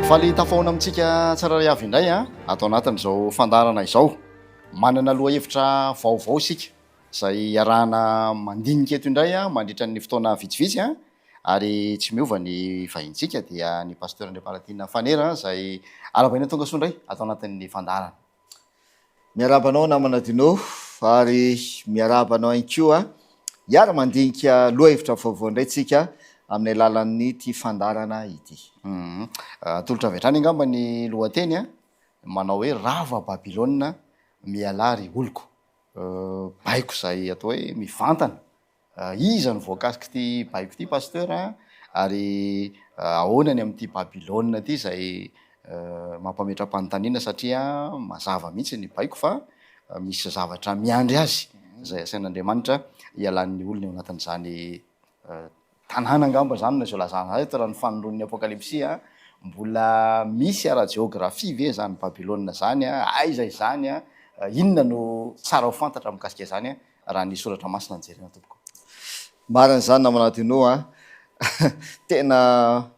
Faly tafahaona amintsika tsirairay avy indray ato anatin'izao fandaharana izao. Manana lohahevitra vaovao isika izay iarahana mandinika eto indray mandritra ny fotoana vitsivitsy ary tsy miova ny vahintsika dia ny Pasteur Andriamparadina Fanera izay arahabaina tonga soa indray ato anatin'ny fandaharana. Miarahaba anao namana Dino ary miarahaba anao ihany koa. Hiara-mandinika lohahevitra vaovao indray tsika amin'ny alalan'ity fandaharana ity. Atolotra avy hatrany angamba ny lohateny manao hoe Rava Babylona, mialà ry oloko. Baiko izay atao hoe mivantana Iza no voakasik'ity baiko ity Pasteur a? Ary ahoana ny amin'ity Babylona ity izay mampametra-panontaniana satria mazava mihitsy ny baiko fa misy zavatra miandry azy izay asain'Andriamanitra hialan'ny olony ao anatin'izany tanàna angamba izany no azo ilazana azy eto raha ny fanondroan'ny Apokalypsy a. Mbola misy ara-jeografia ve izany Babylona izany a? Aiza izany a? Inona no tsara ho fantatra mikasika izany a? Raha ny soratra masina no jerena tompoko. Marina izany namana Dino a! Tena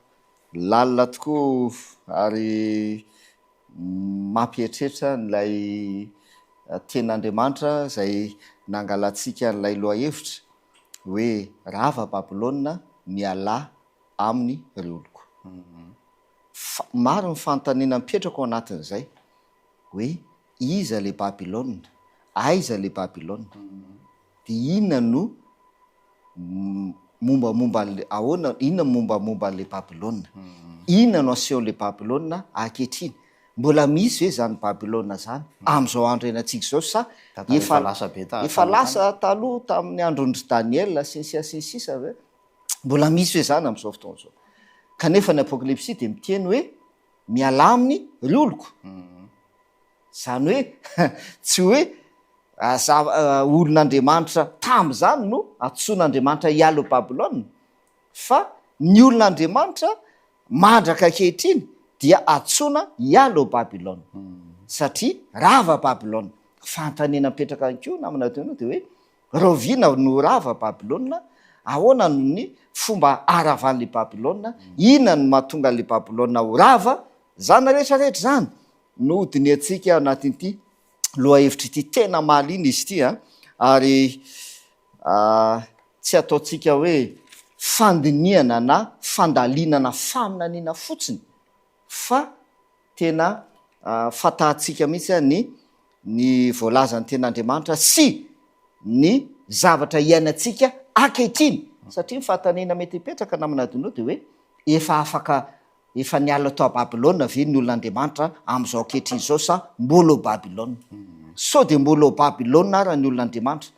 lalina tokoa ary mampieritreritra ilay tenin'Andriamanitra izay nangalantsika an'ilay lohahevitra hoe rava Babylona mialà aminy ry oloko. Fa maro ny fanontaniana mipetraka ao anatin'izay hoe iza le Babylona? Aiza le Babylona? Dia inona no mombamomba an'le, ahoana, inona ny mombamomba an'le Babylona? Inona no asehon'le Babylona ankehitriny? Mbola misy ve izany Babylona izany amin'izao andro iainantsika izao sa efa lasa be ta- efa lasa taloha tamin'ny andron-dry Daniela sy ny sisa sy ny sisa ve? Mbola misy ve izany amin'izao fotoana izao? Kanefa ny Apokalypsy dia miteny hoe mialà aminy ry oloko. Izany hoe tsy hoe olon'Andriamanitra tamin'izany no antsoin'Andriamanitra hiala ao Babylona, fa ny olon'Andriamanitra mandraka ankehitriny dia antsoina hiala ao Babylona, satria rava Babylona. Fanontaniana mipetraka ihany koa namana Dino dia hoe rahoviana no rava Babylona, ahoana no ny fomba haharavan'ilay Babylona, inona no mahatonga an'ilay Babylona ho rava, izany rehetra rehetra izany no hodinihantsika ao anatin'ity lohahevitra ity. Tena mahaliana izy ity an, ary tsy ataontsika hoe fandinihana na fandalinana faminaniana fotsiny fa tena fantatsika mihitsy ny ny voalazan'ny tenin'Andriamanitra sy ny zavatra iainantsika ankehitriny satria ny fanontaniana mety hipetraka namana Adino dia hoe efa afaka Efa niala tao Babylona ve ny olon'Andriamanitra amin'izao ankehitriny izao sa mbola ao Babylona? Sao dia mbola ao Babylona ara ny olon'Andriamanitra?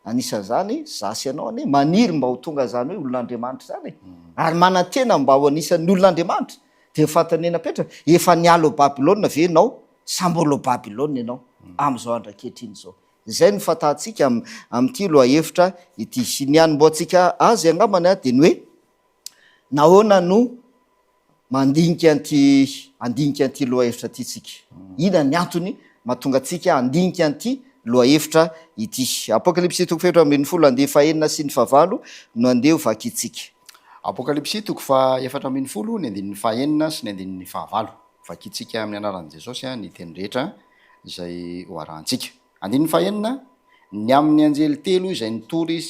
Anisan'izany za sy ianao anie maniry mba ho tonga izany hoe olon'Andriamanitra izany e! Ary manantena mba ho anisan'ny olon'Andriamanitra. Dia ny fanontaniana apetraka, efa niala ao Babylona ve ianao sa mbola ao Babylona ianao amin'izao andro ankehitriny izao? Izay no fantatsika amin'ity lohahevitra ity. Ny hanombohantsika azy angambany dia ny hoe Nahoana no mandinika an'ity handinika an'ity lohahevitra ity tsika? Inona ny antony mahatonga antsika handinika an'ity lohahevitra ity? Apokalypsy toko faha 14 andiany fahenina sy ny fahavalo no andeha ho vakintsika. Apokalypsy toko faha 14 ny andininy fahenina sy ny andininy fahavalo. Vakintsika amin'ny anaran'i Jesosy ny teny rehetra izay ho arahantsika. Andininy fahenina, Ny amin'ny anjely telo izay nitory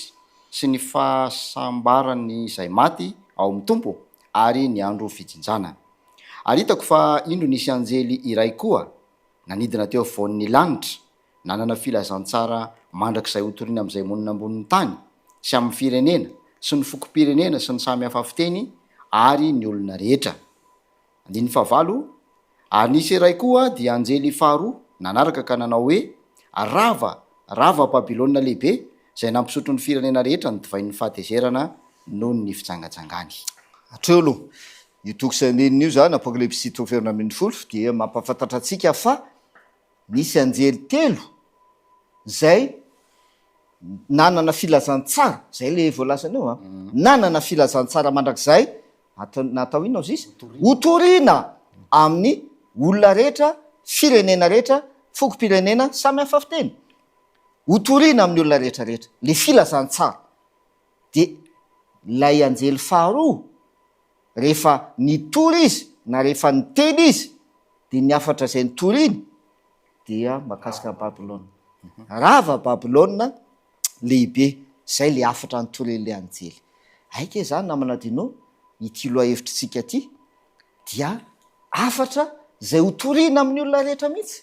sy ny fahasambaran'ny izay maty ao amin'ny Tompo ary ny andro fijinjana. Ary hitako fa indro nisy anjely iray koa nanidina teo afovoan'ny lanitra, nanana filazantsara mandrakizay hotorina amin'izay monina ambonin'ny tany, sy amin'ny firenena, sy ny fokom-pirenena sy ny samy hafa fiteny ary ny olona rehetra. Andininy fahavalo, Ary nisy iray koa, dia anjely faharoa, nanaraka ka nanao hoe, Rava, rava Babylona lehibe, izay nampisotro ny firenena rehetra ny divain'ny fahatezerana noho ny fijangajangany. Hatreo aloha, io toko sy andininy io izany, Apokalypsy toko fahenina ambinifolo, dia mampahafantatra antsika fa nisy anjely telo izay nanana filazantsara, izay ilay voalazana eo an, nanana filazantsara mandrakizay Atao, natao inona ozy izy? Hotorina amin'ny olona rehetra, firenena rehetra, fokom-pirenena samy hafa fiteny. Hotorina amin'ny olona rehetra rehetra. Le filazantsara. De ilay anjely faharoa, rehefa nitory izy, na rehefa niteny izy dia ny hafatra izay notoriny dia mahakasika an'i Babylona. Rava Babylona lehibe, izay ilay hafatra notorin'ilay anjely. Aika izany namana Dino, ity lohahevitritsika ity dia hafatra izay ho torina amin'ny olona rehetra mihitsy.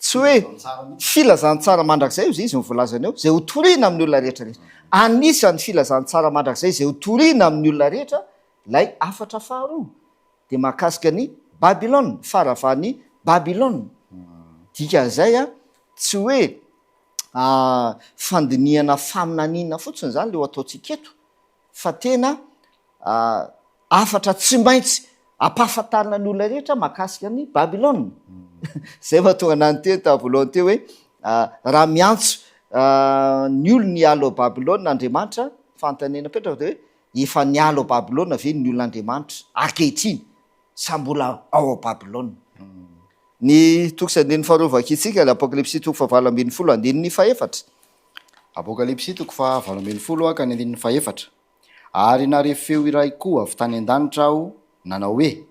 Tsy hoe filazantsara mandrakizay hozy izy no voalazany eo, izay ho torina amin'ny olona rehetra rehetra. Anisan'ny filazantsara mandrakizay izay ho torina amin'ny olona rehetra ilay hafatra faharoa. Dia mahakasika an'i Babylona, faharavan'i Babylona. Dikan'izay tsy hoe fandinihana faminaniana fotsiny izany ilay ho ataontsika eto fa tena hafatra tsy maintsy ampahafantarina ny olona rehetra mahakasika an'i Babylona. Izay mahatonga anah niteny tamin'ny voalohany teo hoe raha miantso ny olony hiala ao Babylona Andriamanitra, fanontaniana apetrako dia hoe efa niala ao Babylona ve ny olon'Andriamanitra ankehitriny sa mbola ao Babylona? Ny toko sy andininy faharoa vakintsika, ny Apokalypsy toko fahavalo 18 andininy fahefatra. Apokalypsy toko fahavalo 18 ka ny andininy fahefatra. Ary nahare feo iray koa avy tany an-danitra aho, nanao hoe,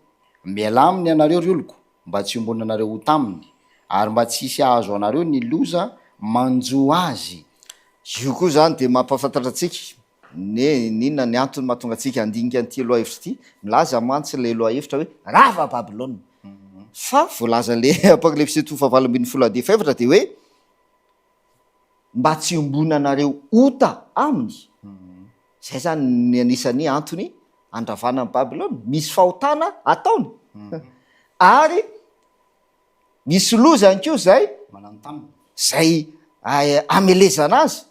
Mialà aminy ianareo, ry oloko, mba tsy hiombonanareo ho taminy, ary mba tsy hisy hahazo anareo ny loza manjo azy. Io koa izany dia mampahafantatra antsika ny inona ny antony mahatonga antsika handinika an'ity lohahevitra ity. Milaza mantsy ilay lohahevitra hoe rava Babylona. Fa voalazan'ilay Apokalypsy toko fahavalo 18 andiany fahefatra dia hoe mba tsy hiombonanareo ota aminy. Izay izany ny anisan'ny antony andravana an'i Babylona. Misy fahotana ataony. Ary misy loza ihany koa izay izay amelezana azy.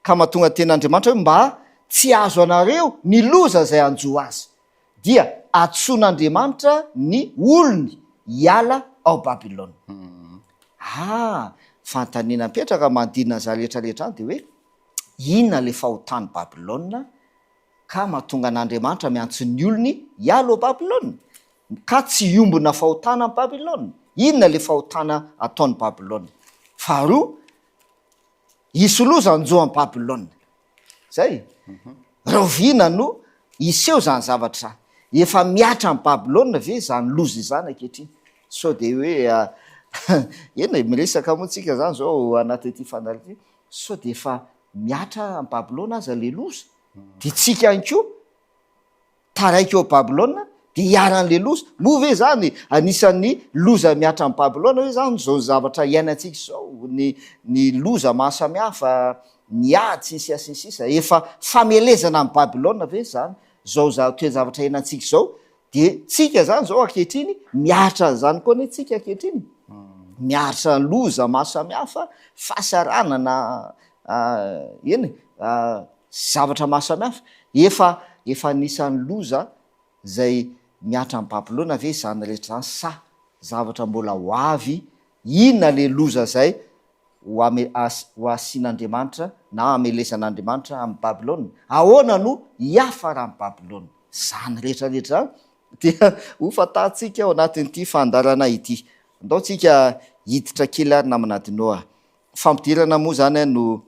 Ka mahatonga ny tenin'Andriamanitra hoe mba tsy hahazo anareo ny loza izay hanjo azy. Dia antsoin'Andriamanitra ny olony hiala ao Babylona. Ah, fanontaniana mipetraka manodidina an'izany rehetra rehetra izany dia hoe, inona ilay fahotan'i Babylona ka mahatonga an'Andriamanitra miantso ny olony hiala ao Babylona? Ka tsy hiombona fahotana amin'i Babylona? Inona ilay fahotana ataon'i Babylona? Faharoa, Hisy loza hanjo an'i Babylona. Izay. Rahoviana no hiseho izany zavatra izany? Efa mihatra amin'i Babylona ve izany loza izany ankehitriny? Sao dia hoe, eny e, miresaka moa tsika izany izao anatin'ity fandaharana ity, sao dia efa mihatra amin'i Babylona aza ilay loza? Dia tsika ihany koa Taraiky ao Babylona dia iharan'ilay loza. Moa ve izany anisan'ny loza mihatra amin'i Babylona ve izany izao zavatra iainantsika izao, ny ny loza maro samihafa, ny ady sy ny sisa sy ny sisa. Efa famelezana an'i Babylona ve izany izao za- toe-javatra iainantsika izao? Dia tsika izany izao ankehitriny miaritra an'izany koa anie tsika ankehitriny. Miaritra loza maro samihafa, fahasahiranana, eny e, Zavatra maro samihafa. Efa efa anisan'ny loza izay mihatra amin'i Babylona ve izany rehetra izany sa zavatra mbola ho avy? Inona ilay loza izay ho ame as ho asian'Andriamanitra na hamelezan'Andriamanitra amin'i Babylona? Ahoana no hiafaran'i Babylona? Izany rehetra rehetra izany dia ho fantatsika ao anatin'ity fandaharana ity. Andao tsika hiditra kely ary namana Adinoa. Fampidirana moa izany no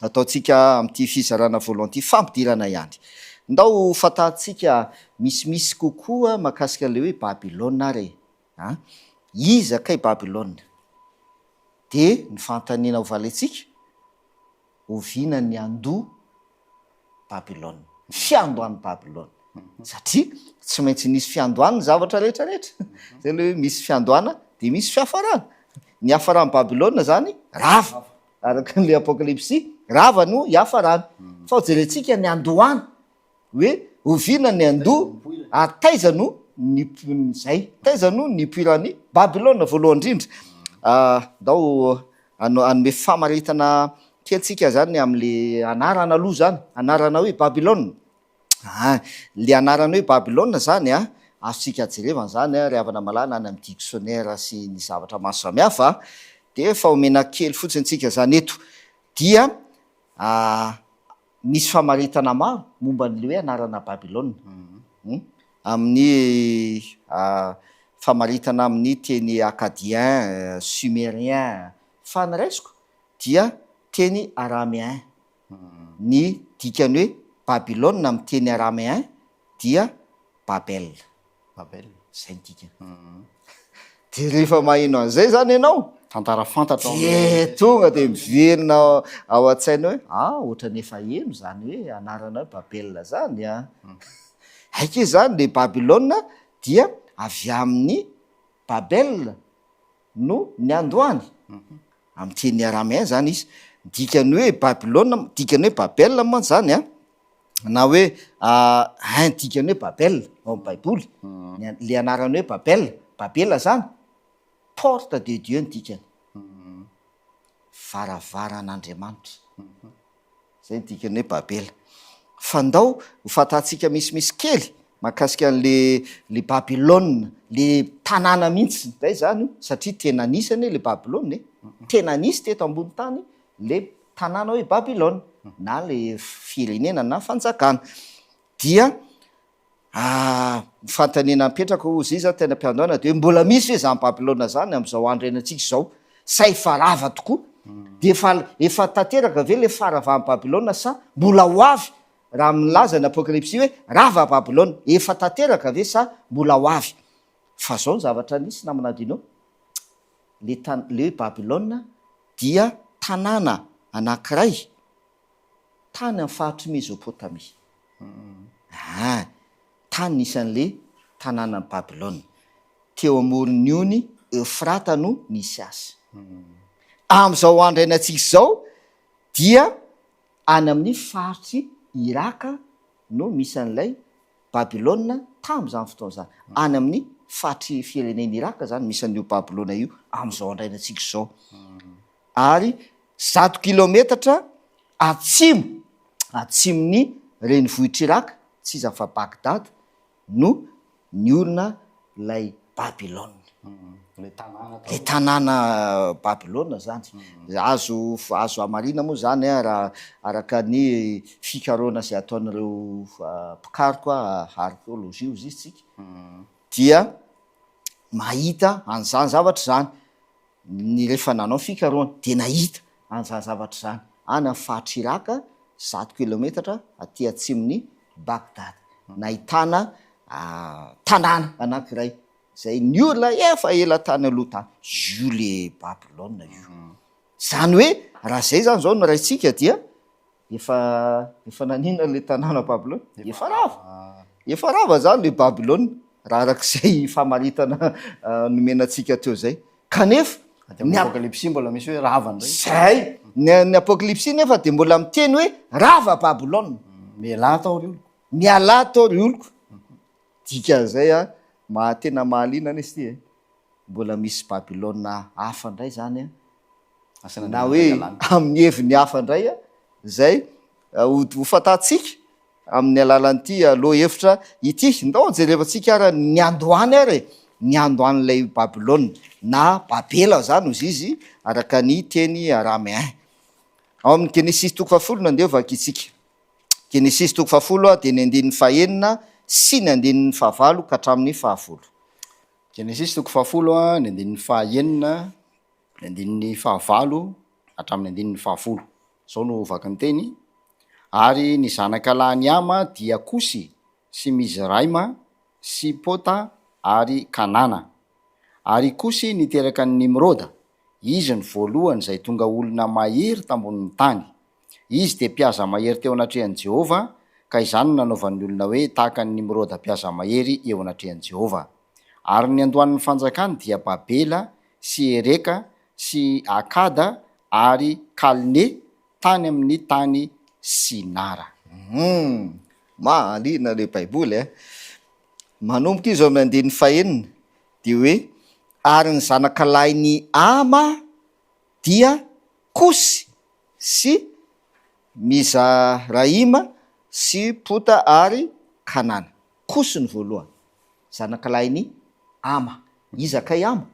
ataontsika amin'ity fizarana voalohany ity, fampidirana ihany. Ndao ho fantatsika misimisy kokoa mahakasika an'ilay hoe Babylona ary e! A! Iza kay Babylona? Dia ny fanontaniana ho valintsika, oviana ny handoa Babylona? Ny fiandohan'i Babylona. Satria tsy maintsy nisy fiandohany ny zavatra rehetra rehetra. Zay ilay hoe misy fiandohana dia misy fiafarana. Ny hiafaran'i Babylona izany rava. Araka an'ilay Apokalypsy, rava no hiafarany. Fa ho jerentsika ny andohana, hoe oviana ny andoha ary taiza no nip- zay, taiza no nipoiran'i Babylona voalohany indrindra. Ndao hano- hanome famaritana kely tsika zany amin'le anarana aloha zany, anarana hoe Babylona. Ah, le anarana hoe Babylona zany a, azontsika jerevana zany a, ry havana malala any amin'ny dictionnaire sy ny zavatra maro samihafa, de efa omena kely fotsiny tsika zany eto, dia misy famaritana maro momba an'le hoe anarana Babylona, amin'ny famaritana amin'ny teny akkadien, sumerien, fa ny raisiko dia teny araméen. Ny dikan'ny hoe Babylona amin'ny teny araméen dia Babel. Babel. Zay ny dikany. De rehefa maheno an'izay zany ianao, Tantara fantatra ao de tonga de miverina ao an-tsaina hoe ah ohatran'ny efa heno zany hoe anarana hoe Babela zany an. Haika izy zany le Babylona dia avy amin'ny Babel no niandohany. Amin'ny teny araméen zany izy. Ny dikan'ny hoe Babylona, dikan'ny hoe Babel mantsy zany an, na hoe ein dikany hoe Babel ao amin'ny baiboly, ny le anarany hoe Babel, Babela zany, porte de Dieu ny dikany, varavaran'Andriamanitra, zay ny dikany hoe Babela. Fa ndao ho fantatsika misimisy kely mahakasika an'le le Babylone, le tanàna mihitsy ndray zany io, satria tena nisy anie le Babylone e, tena nisy teto ambony tany le tanàna hoe Babylona na le firenena na fanjakana dia ny fanontaniana mipetraka hozy izy tena am-piandohana dia hoe mbola misy ve zany Babylona zany amin'izao andro iainantsika izao sa efa rava tokoa dia efa efa tanteraka ve le faharavan'i Babylona sa mbola ho avy raha milaza ny Apokalypsy hoe rava Babylona efa tanteraka ve sa mbola ho avy fa zao ny zavatra nisy namana Dino le tan le hoe Babylona dia tanàna anankiray tany amin'ny faritr'i Mezopotamia. Aa, tany nisy an'ilay tanànan'i Babylona. Teo amoron'ny ony Eofrata no nisy azy. Amin'izao andro iainantsika izao dia any amin'ny faritr'i Iraka no misy an'ilay Babylona tamin'izany fotoana izany. Any amin'ny faritry firenen'i Iraka izany misy an'io Babylona io amin'izao andro iainantsika izao. Ary zato kilaometatra atsimo, atsimon'ny renivohitr'i Iraka, tsy iza fa Bagdad, no niorina ilay Babylona. Ilay tanàna Ilay tanàna Babylona izany. Azo azo hamarina moa izany raha araka ny fikarohana izay ataon'ireo mpikaroka arkeolojia hozy izy tsika dia mahita an'izany zavatra izany. Ny rehefa nanao fikarohana dia nahita an'izany zavatra izany any amin'ny faritr'i Iraka, zato kilaometatra aty atsimon'i Bagdad. Nahitana tanàna anankiray izay niorina efa ela tany aloha tany. Io le Babylona io. Izany hoe raha izay izany izao no raintsika dia efa efa naninona le tanàna Babylona? Efa rava. Efa rava izany le Babylona raha arak'izay famaritana nomena antsika teo izay. Kanefa Aty amin'ny Apokalypsy mbola misy hoe rava indray. Izay. Ny ny Apokalypsy nefa dia mbola miteny hoe rava Babylona. Mialà tao ry oloko. Mialà tao ry oloko. Dikan'izay an, maha tena mahaliana anie izy ity e. Mbola misy Babylona hafa indray izany an, na hoe amin'ny heviny hafa indray an, izay ho fantatsika amin'ny alalan'ity lohahevitra ity. Ndao jerevantsika ary ny niandohany ary e, niandohan'ilay Babylona na Babela izany hozy izy araka ny teny araméen. Ao amin'ny Genesisy toko fahafolo no andeha hovakintsika. Genesisy toko fahafolo dia ny andininy fahenina sy ny andininy fahavalo ka hatramin'ny fahafolo. Genesisy toko fahafolo, ny andininy fahaenina, ny andininy fahavalo hatramin'ny andininy fahafolo. Izao no vaky ny teny, Ary ny zanaka lahin'i Hama dia Kosy sy Mizraima sy Pota ary Kanana. Ary i Kosy niteraka an'i Nimroda, izy no voalohany izay tonga olona mahery tambonin'ny tany. Izy dia mpihaza mahery teo anatrehan'i Jehovah, ka izany no nanaovan'ny olona hoe tahaka an'i Nimroda mpihaza mahery eo anatrehan'i Jehovah. Ary ny niandohan'ny fanjakany dia Babela sy Ereka sy Akada ary Kalne tany amin'ny tany Sinara. Humm! Mahaliana ilay Baiboly eh! Manomboka izy eo amin'ny andininy fahenina, dia hoe, Ary ny zanakalahin'i Hama dia Kosy sy Mizraima sy Pota ary Kanana. Kosy ny voalohany, zanakalahin'i Hama. Iza kay Hama?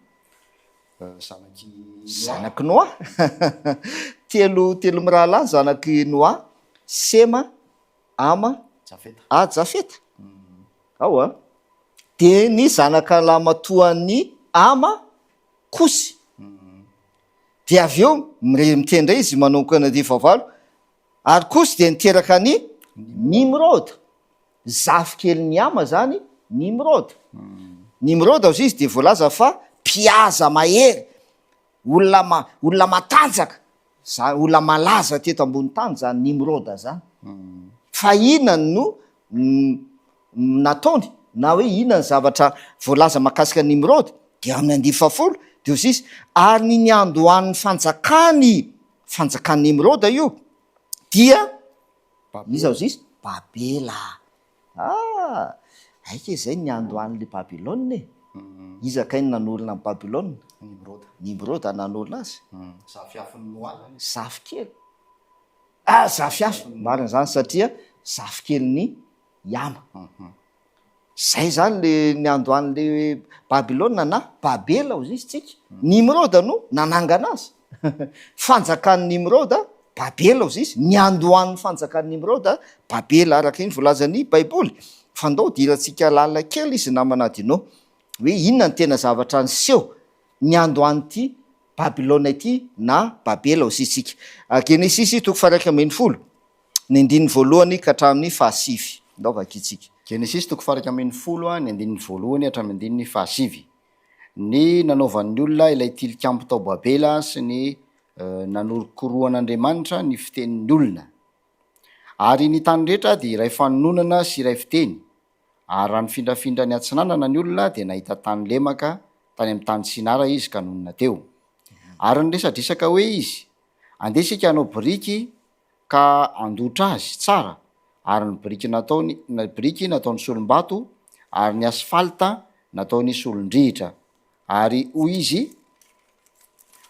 Zanak'i Noa. Zanak'i Noa. Telo, telo mirahalahy zanak'i Noa, Sema, Hama, Jafeta. ary Jafeta. Ao an. Dia ny zanaka lahimatoan'i Hama, Kosy. Dia avy eo mire miteny indray izy manomboka ny andiany fahavalo, ary Kosy dia niteraka an'i Nimroda. Zafikelin'i Hama izany Nimroda. Nimroda hozy izy dia voalaza fa mpihaza mahery, olona ma- olona matanjaka, za- olona malaza teto ambony tany zany Nimroda zany. Fa inona no nataony na hoe inona ny zavatra voalaza mahakasika an'i Nimroda? Dia amin'ny andiany fahafolo dia hozy izy, ary ny niandohan'ny fanjakany, fanjakan'i Nimroda io, dia iza hozy izy? Babela. Ah! Aika izay ny niandohan'ilay Babylona e! Iza kay no nanorina an'i Babylona? Nimroda. Nimroda nanorina azy. Zafiafin'i Noa zany izy. Zafikely. Ah, zafiafy, marina izany satria zafikelin'i Yama. Zay zany le niandohan'le Babylona na Babela hozy izy tsika. Nimroda no nanangana azy. Fanjakan'i Nimroda, Babela hozy izy, niandohan'ny fanjakan'i Nimroda, Babela araka iny voalazan'ny Baiboly. Fa ndao hidirantsika lalina kely izy namana Dino, hoe inona ny tena zavatra niseho niandohan'ity Babylona ity na Babela hozy isika. Genesisy toko faha 11. Ny andininy voalohany ka hatramin'ny fahasivy. Ndao vakintsika. Genesisy toko faha 11 ny andininy voalohany hatramin'ny andininy fahasivy. Ny nanaovan'ny olona ilay tilikambo tao Babela sy ny nanorokoroan'Andriamanitra ny fitenin'ny olona. Ary ny tany rehetra dia iray fanononana sy iray fiteny, ary raha nifindrafindra niatsinanana ny olona dia nahita tany lemaka tany amin'ny tany Sinara izy ka nonina teo. Ary niresadresaka hoe izy, Andeha isika hanao biriky ka handotra azy tsara, ary ny biriky nataony ny biriky nataony solom-bato, ary ny asfalta nataony solon-drihitra. Ary hoy izy,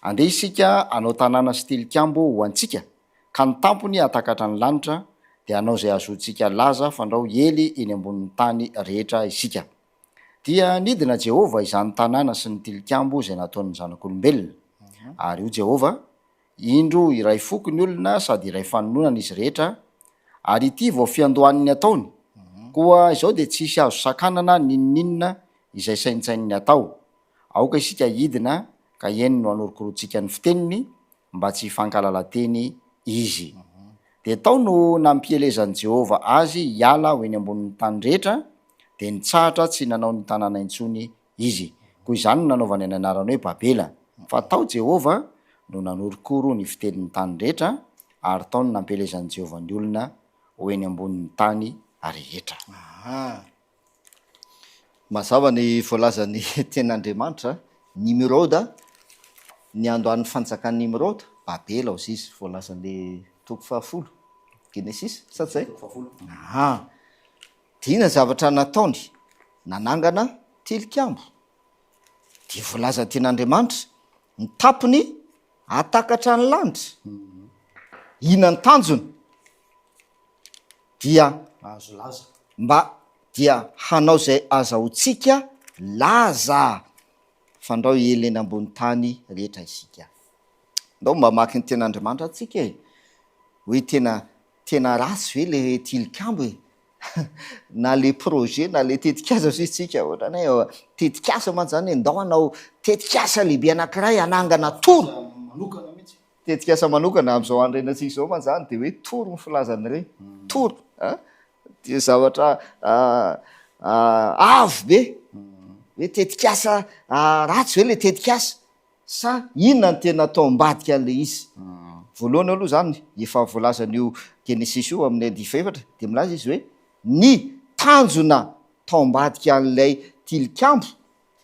Andeha isika hanao tanàna sy tilikambo ho antsika, ka ny tampony hahatakatra ny lanitra, dia hanao izay hahazoantsika laza fandrao hiely eny ambonin'ny tany rehetra isika. Dia nidina Jehovah izany tanàna sy ny tilikambo izay nataon'ny zanak'olombelona. Ary hoy Jehovah, Indro iray foko ny olona sady iray fanononana izy rehetra, ary ity vao fiandohan'ny ataony, koa izao dia tsy hisy azo sakanana n'inon'inona izay saintsaininy hatao. Aoka isika hidina ka eny no hanorokoroantsika ny fiteniny mba tsy hifankahalala teny izy. Dia tao no nampielezan'i Jehovah azy hiala ho eny ambonin'ny tany rehetra, dia nitsahatra tsy nanao ny tanàna intsony Izy. Koa izany no nanaovany ny anarany hoe Babela, fa tao Jehovah no nanorokoro ny fitenin'ny tany rehetra, ary tao no nampielezan'i Jehovah ny olona ho eny ambonin'ny tany rehetra. Aha. Mazava ny voalazan'ny Tenin'Andriamanitra, Nimroda, ny andohan'ny fanjakan'i Nimroda, Babela hozy izy, voalazan'ilay toko fahafolo, Genesisy, sa tsy zay? Toko fahafolo. Aha. Dia inona ny zavatra nataony? Nanangana tilikambo. Dia voalazan'ny Tenin'Andriamanitra, ny tampony hahatakatra ny lanitra. Inona ny tanjony? Dia Hahazo laza. mba dia hanao izay azahoantsika laza, fandrao hiely eny ambony tany rehetra isika. Ndao mba hamaky ny Tenin'Andriamanitra tsika e! Hoe tena tena ratsy ve le tilikambo e? Na le projet na le tetikasa hoy isika ohatrany hoe tetikasa mantsy zany hoe ndao hanao tetikasa lehibe anankiray hanangana tour. Manokana mihitsy. Tetikasa manokana amin'izao andro iainantsika izao mantsy zany de hoe tour ny filazana ireny, tour a! Dia zavatra avo be, hoe tetikasa ratsy ve le tetikasa? Sa inona no tena atao ambadika an'ilay izy? Voalohany aloha izany, efa voalazan'io Genesisy io amin'ny andiany fahefatra, dia milaza izy hoe ny tanjona tao ambadika an'ilay tilikambo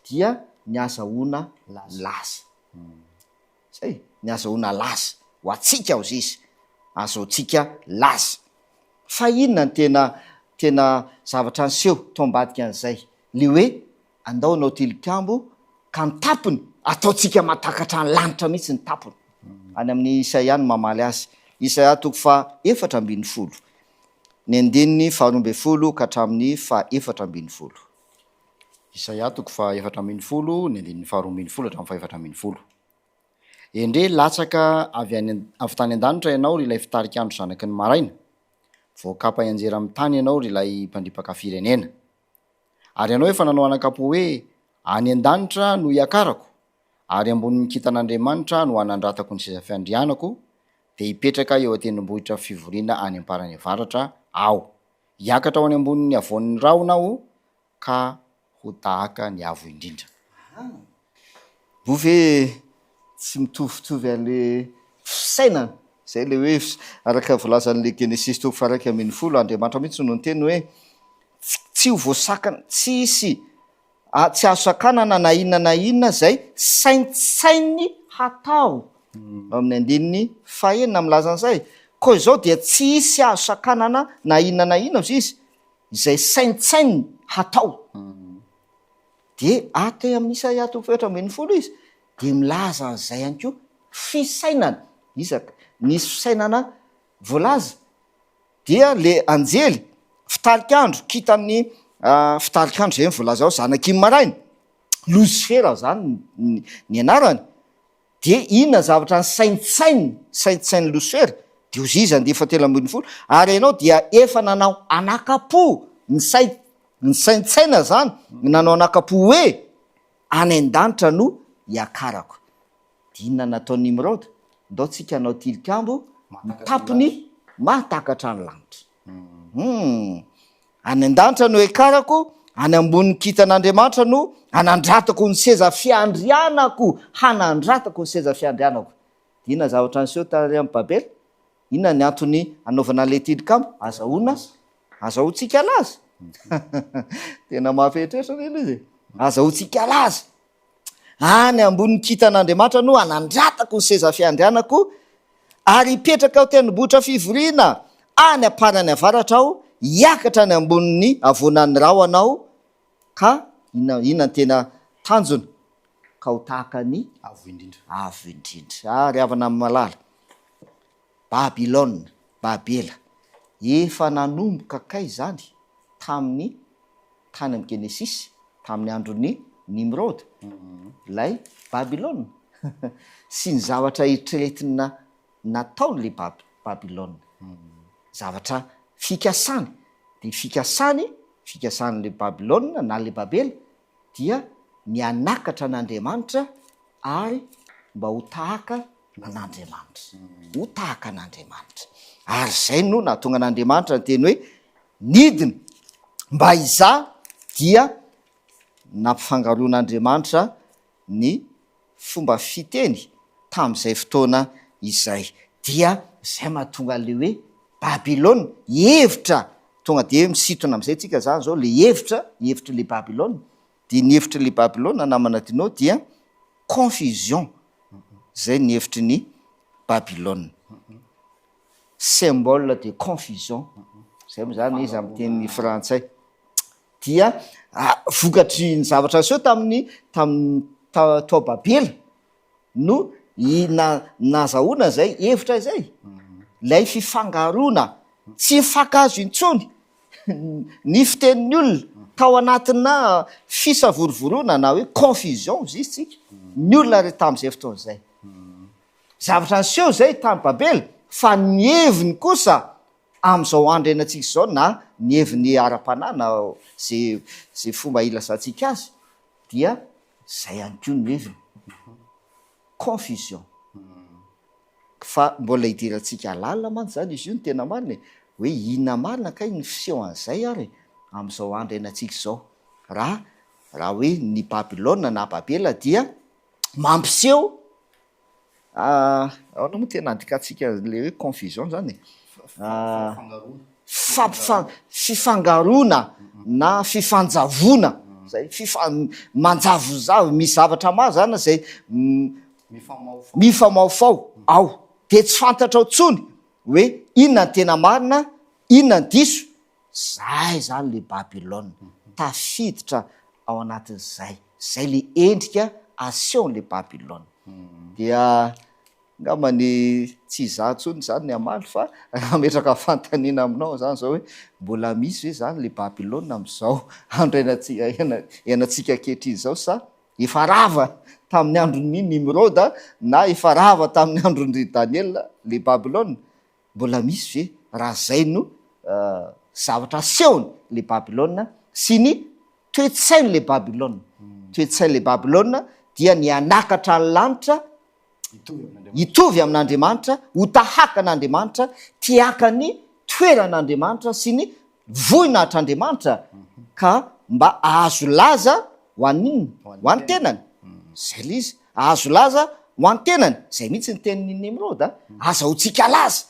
dia ny azahoana laza. Zay, ny azahoana laza. Ho antsika hozy izy, azahoantsika laza. Fa inona no tena tena zavatra niseho tao ambadika an'izay? Le hoe Andao hanao tilikambo ka ny tampony ataontsika mahatakatra ny lanitra mihitsy ny tampony. Any amin'ny Isaia no mamaly azy. Isaia toko faha 14, ny andininy faha 12 ka hatramin'ny faha 14. Isaia toko faha 14, ny andininy faha 12 hatramin'ny faha 14. Endrey latsaka avy any avy tany an-danitra ianao ry ilay fitarik'andro zanaky ny maraina, voakapa hianjera amin'ny tany ianao ry ilay mpandripaka firenena. Ary ianao efa nanao anakam-po hoe, Any an-danitra no hiakarako, ary ambonin'ny kintan'Andriamanitra no hanandratako ny seza fiandrianako, dia hipetraka eo an-tendrombohitra fivoriana any am-parany avaratra aho. Hiakatra ho any ambonin'ny havoan'ny rahona aho, ka Ho tahaka ny Avo Indrindra. Moa ve tsy mitovitovy an'le fisainana? Zay le hoe araka voalazan'le Genesisy toko faha 11, Andriamanitra mihitsy no niteny hoe tsy ho voasakana, tsy hisy, tsy azo sakanana na inona na inona izay saintsaininy hatao. Ao amin'ny andininy fahenina milaza an'izay. Koa izao dia tsy hisy azo sakanana na inona na inona hozy izy, izay saintsaininy hatao. Dia ato amin'ny Isaia toko faha 14 izy dia milaza an'izay ihany koa, fisainana, iza, nisy fisainana voalaza, dia le anjely fitarik'andro, kintan'ny fitarik'andro izay no voalaza ao, zanak'iny maraina, Losifera izany ny anarany, Dia inona ny zavatra nisaintsaininy, saintsain'i Losifera? Dia hozy izy, andiany fahatelo ambinifolo, Ary ianao dia efa nanao anakam-po, nisain, nisaintsaina izany, nanao anakam-po hoe, Any an-danitra no hiakarako. Dia inona nataon'i Nimroda? Ndao tsika hanao tilikambo mitapony mahatakatra ny lanitra. Hum. Any an-danitra no hiakarako, any ambonin'ny kintan'Andriamanitra no hanandratako ny seza fiandrianako, hanandratako ny seza fiandrianako. Dia inona zavatra niseho tary amin'i Babela? Inona ny antony hanaovana an'ilay tilikambo? Azahoana, azahoantsika laza. Tena mahafieritreritra anie ilay izy e. Azahoantsika laza. Any ambonin'ny kintan'Andriamanitra no hanandratako ny seza fiandrianako, ary hipetraka ao tendrombohitra fivoriana any am-parany avaratra aho, hiakatra any ambonin'ny havoanan'ny rahona aho, ka inona, inona ny tena tanjona? Ka ho tahaka ny Avo Indrindra. Avo Indrindra. Ah, ry havana malala, Babylona, Babela, efa nanomboka kay izany tamin'ny tany amin'ny Genesisy, tamin'ny andron'i Nimroda, ilay Babylona, sy ny zavatra eritreretina nataon'ilay Babylona. Zavatra fikasany, dia fikasany, fikasan'ilay Babylona na ilay Babela, dia ny hanakatra an'Andriamanitra ary mba ho tahaka an'Andriamanitra. Ho tahaka an'Andriamanitra. Ary izay no nahatonga an'Andriamanitra niteny hoe, Nidina mba hizaha dia nampifangaroan'Andriamanitra ny fomba fiteny tamin'izay fotoana izay. Dia izay mahatonga an'ilay hoe Babylona, hevitra, tonga dia misintona amin'izay tsika izany izao, ilay hevitra, hevitr'ilay Babylona, dia ny hevitr'ilay Babylona namana Dino dia confusion, izay ny hevitry ny Babylona. Symbole de confusion, zay moa zany izy amin'ny teny frantsay, dia vokatry ny zavatra niseho tamin'ny tamin'ny tao Babela no na nazahoana izay hevitra izay, ilay fifangaroana tsy mifankahazo intsony ny fitenin'ny olona tao anatina fisavorovoroana na hoe confusion hozy izy tsika, ny olona re tamin'izay fotoana izay. Zavatra niseho izay tany Babela, fa ny heviny kosa amin'izao andro iainantsika izao na ny heviny ara-panahy na ze ze fomba ilazantsika azy dia izay ihany koa no heviny. Confusion. Fa mbola idirantsika lalina mantsy izany izy io ny tena marina e, hoe inona marina kay ny fiseho an'izay ary amin'izao andro iainantsika izao. Raha raha hoe ny Babylona na Babela dia mampiseho ahoana moa tena andikantsika an'ilay hoe confusion zany e? Fampifa- fifangaroana na fifanjavoana, zay, fifa- manjavozavo, misy zavatra maro zany zay mifamaofao ao, de tsy fantatrao tsony hoe inona ny tena marina, inona ny diso, Zay zany le Babylone, tafiditra ao anatin'izay, zay le endrika asehon'le Babylone. Dia angamba ny tsy izaho intsony zany ny hamaly fa raha hametraka fanontaniana aminao zany zao hoe mbola misy ve zany le Babylone amin'izao andro iainantsika iainantsika ankehitriny izao sa efa rava tamin'ny andron'i Nimroda na efa rava tamin'ny andron-dry Daniela le Babylone? Mbola misy ve raha zay no zavatra asehony le Babylona sy ny toe-tsainy le Babylona? Toe-tsainy le Babylona dia ny hanakatra ny lanitra hitovy amin'Andriamanitra, ho tahaka an'Andriamanitra, tiaka ny toeran'Andriamanitra sy ny vohinahitr'Andriamanitra ka. mba ahazo laza ho an'inona? Ho an'ny tenany. Zay le izy. Ahazo laza ho an'ny tenany. Zay mihitsy ny tenin'i Nimroda, azahoantsika laza.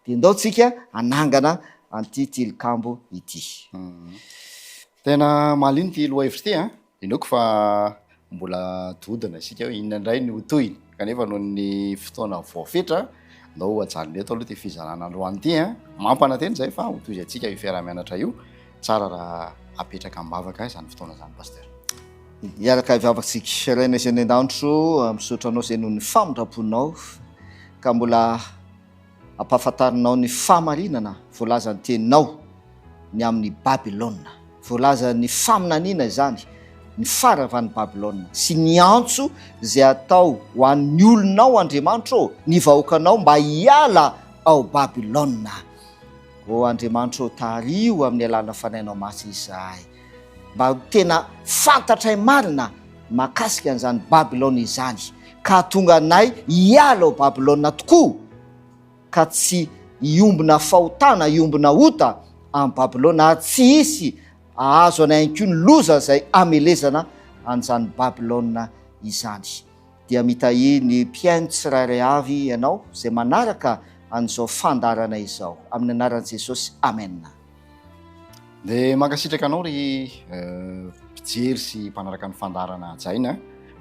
Dia ndao tsika hanangana an'ity tilikambo ity. Tena mahaliana ity lohahevitra ity an! Inoako fa mbola dodona isika hoe inona indray no ho tohiny, kanefa noho ny fotoana voafetra, ndao hajanona eto aloha ity fizarana androany ity an! Mampanantena izahay fa hotohizantsika io fiaraha-mianatra io, tsara raha apetraka am-bavaka izany fotoana izany Pasteur. Hiaraka hivavaka isika. Rainay izay any an-danitro, misaotra Anao izay noho ny famindram-ponao ka mbola ampahafantarinao ny fahamarinana voalazan'ny Teninao ny amin'i Babylona. Voalazan'ny faminaniana izany, ny faharavan'i Babylona sy ny antso izay atao ho an'ny olonao, Andriamanitra ô, ny vahoakanao mba hiala ao Babylona. Ô Andriamanitra ô, tariho amin'ny alalan'ny Fanahinao Masina izahay, mba ho tena fantatray marina mahakasika an'izany Babylona izany, ka hahatonga anay hiala ao Babylona tokoa, ka tsy hiombona fahotana, hiombona ota amin'i Babylona, ary tsy hisy hahazo anay ihany koa ny loza izay hamelezana an'izany Babylona izany. Dia mitahia ny mpihaino tsirairay avy Ianao izay manaraka an'izao fandaharana izao. Amin'ny anaran'i Jesosy, amena. Dia mankasitraka anao ry mpijery sy mpanaraka ny fandaharana hajaina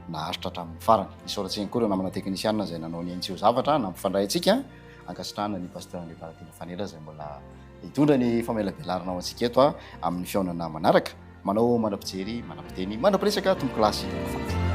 naharitra hatramin'ny farany. Isaorantsika ihany koa ireo namana teknisianina izay nanao ny ain-tsy ho zavatra nampifandray antsika. Ankasitrahana ny Pasteur Andriamparatiana Fanela izay mbola hitondra ny famelabelarana ho antsika eto amin'ny fihaonana manaraka. Manao mandra-pijery, mandra-piteny, mandra-piresaka tompokolahy sy tompokovavy.